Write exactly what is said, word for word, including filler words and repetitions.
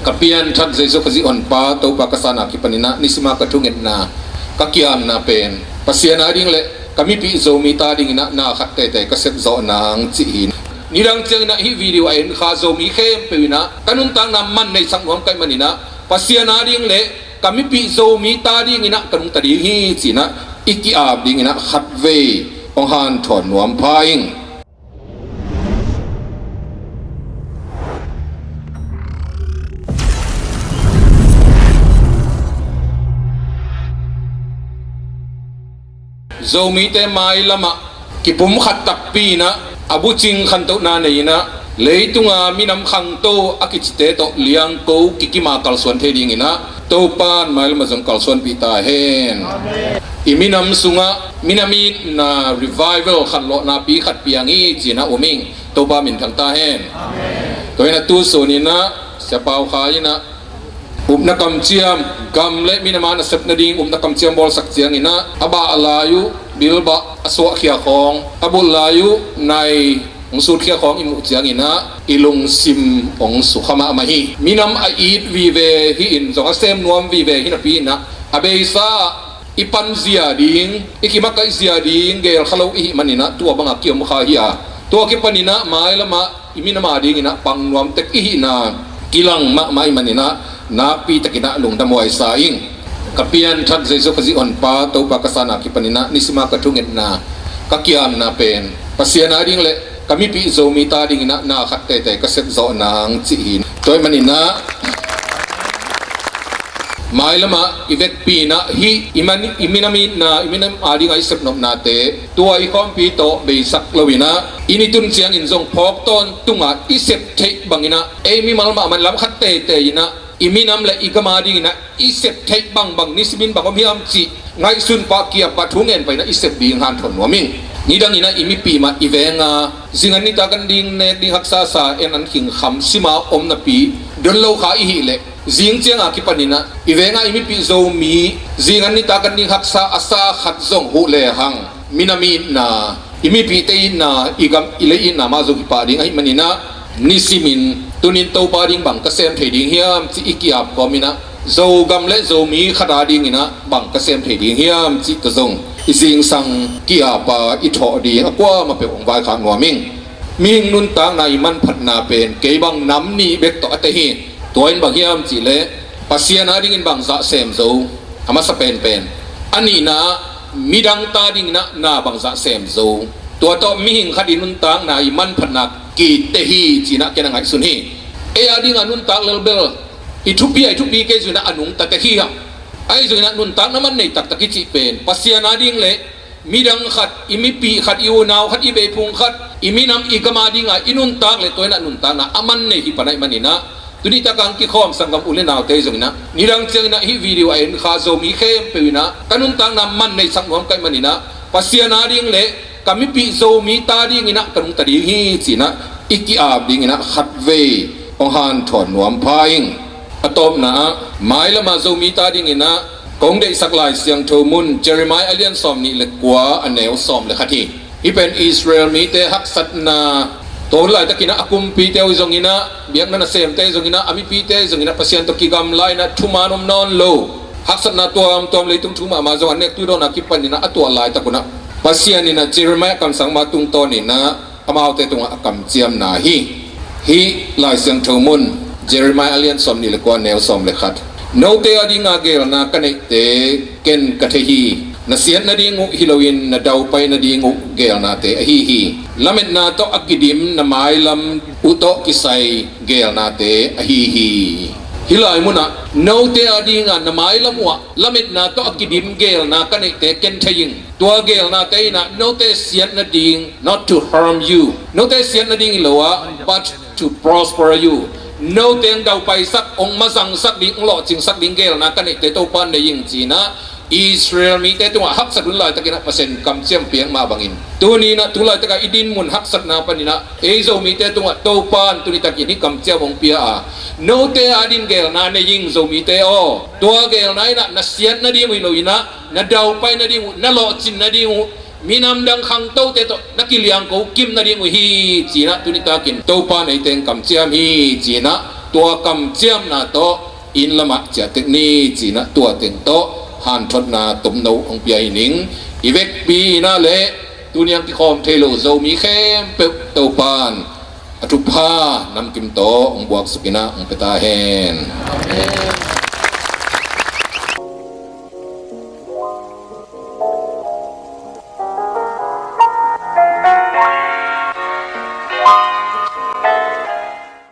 Ka pianthak Jesu Khazih honpa Topa ka sanna kipaninah nisima ka thungetna, ka kiamna pen Pasian ading le ka mipih Zomi ta dinginah na khat teitei ka sepzawh nang cih hi. Nidang cianginah hih video a en kha Zomi khempeuh inah ka nuntakna man neihsak nuam ka hih maninah Pasian ading le ka mipih Zomi ta dinginah ka nungta ding hi cinah i ki-ap dinginah khatvei hong hanthawn nuam pha ing. Zomite mailamah kipumkhat takpi inah a bucing khantohna nei inah leitunga minam khangto a kicite tawh liangko kikima kalsuan thei dinginah Topan mailamah zong kalsuanpih ta hen. I minam sungah minam itna revival khanlawhna pi khat piang hi cinah um ing. Topa minthang ta hen. Tua inah tu suninah siapau kha inah upna kamciam gam le minam a nasep nading upna kamciam bawlsak cianginah a bah a lai uh bilbah a suahkhia khawng a bulh lai uh nai hong sutkhia khawng i muh cianginah i lungsim hong sukha mahmah hi. Minam a it vive hi in zong a sem nuam vive hi napi inah a beisa i panzia ding i kimakaihzia ding gelkha lo i hih maninah tua bangah kiom kha hi a tua kipaninah mailamah i minam a dinginah pang nuam tek i hihna kilang mahmah i maninah nakpi takinah lungdam huaisa ing. Ka pianthak Jesu Khazih honpa Topa ka sanna kipaninah nisima ka thungetna, ka kiamna pen Pasian ading le ka mipih Zomi ta dinginah na khat teitei ka sepzawh nang cih hi. Tua i maninah mailamah i vekpi inah hih i man-, i minam itna, i minam adinga i sepnopnate tua i khawmpi tawh beisak lo inah i ni tun ciangin zong phawk tawntungah i sep theih banginah ei mimal mahmah lam khat teitei inah i minam le i gam adinginah i sep theih bangbang nisimin bang om hiam cih ngaihsun pah kiap pah thu ngen pah inah i sep ding hanthawn nuam ing. Nidanginah i mipi mah i venga zingan nitak an ding nek ding haksa sa en an khingkham sima om napi don lo kha i hih leh zing cianga kipaninah i venga i mipih Zomi zingan nitak an ding haksa a sa khat zong huh lehang minam itna, i mipihte itna, i gam i lei itna mah zong kipah ding ahih maninah nisimin tunin Topa ding bang ka sem thei ding hiam cih i ki-ap kawminah Zogam le Zomi khat a dinginah bang ka sem thei ding hiam cih tawh zong i zingsang ki-apa i thawh ding a kuamah peuh hong vaikhak nuam ing. Mihing nuntakna i manphatna pen kei bang nam nih bek tawh a tei hi. Tua in bang hiam cihleh Pasian a dingin bang zah sem zo a masa penpen. A nihna midang ta dinginah na bang zah sem zo. Tua tawh mihing khat i nuntakna i manphatna kite hi cinah ken a ngaihsun hi. Ei a dinga nuntak lelbel i thupi a i thupi kei zuinah a nungta tek hi hang. Ahi zuinah nuntakna man nei taktak i cih pen Pasian a ding le midang khat, i mipih khat, i unau khat, i beiphung khat, i minam i gam a dinga i nuntak le tua inah nuntakna a man nei hi pan ahih maninah tuni takang kikhawm sanggam u le naute zonginah nidang cianginah hih video a en kha Zomi khempeuh inah ka nuntakna man neihsak nuam ka hih maninah Pasian a ding le ka mipih Zomi ta dinginah ka nungta ding hi cinah i ki-ap dinginah khatvei hong hanthawn nuam pha ing. A tawpna ah mailamah Zomi ta dinginah kong deihsak Lai Siangtho mun Jeremiah a lian sawm nih le kua a neu sawm le khat hi. Hih pen Israel mite haksatna tua hun laitakinah a kumpite uh zonginah biakna nasemte zonginah a mipite zonginah Pasian tawh kigamla inah thuman om nawn lo haksatna tuamtuam leitung thu mahmah zong a nektu dawnah kipaninah a tuah laitak unah Pasian inah Jeremiah kamsang mah tungtawninah amaute tungah a kamciamna hi. Hih Lai Siangtho mun Jeremiah a lian sawm nih le kua neu sawm le khat. Note a dinga gelna ka neihte ken ka thei hi. Na siat nading uh hi loin na daupai nading uh gelnate ahi hi. Lametna tawh a kidim na mailam uh tawh kisai gelnate ahi hi. Hih lai munah note a dinga na mailam uhah lametna tawh a kidim gelna ka neihte ken thei ing. Tua gelnate inah note siat nading, not to harm you, note siat nading hi lo ah but to prosper you. Note hong daupaisak, hong mazangsak ding, hong lawhcingsak ding gelna ka neihte Topa nei ing cinah Israel mite tungah haksat hun laitakinah Pasian kamciam piak mah bangin tuni inah tu laitakah i dinmun haksatna paninah ei Zomite tungah Topan tuni takin hih kamciam hong pia a note a din gelna nei ing Zomite aw. Tua gelna inah na siat nading uh hi lo inah na daupai nading uh, na lawhcin nading uh, minam dang khangtote tawh na kiliangko kim nading uh hi cinah tuni takin Topa neite hong kamciam hi cinah tua kamciamna tawh inn lamah ciah tek ni, ci-in ah tua teng tawh hanthotna tomno hong pia hi ning. I vekpi-in ah le tuni a kikhawm thei lo Zomi khempeuh Topa'n a thupha namkim tawh hong buaksuk in ah hong pia ta hen.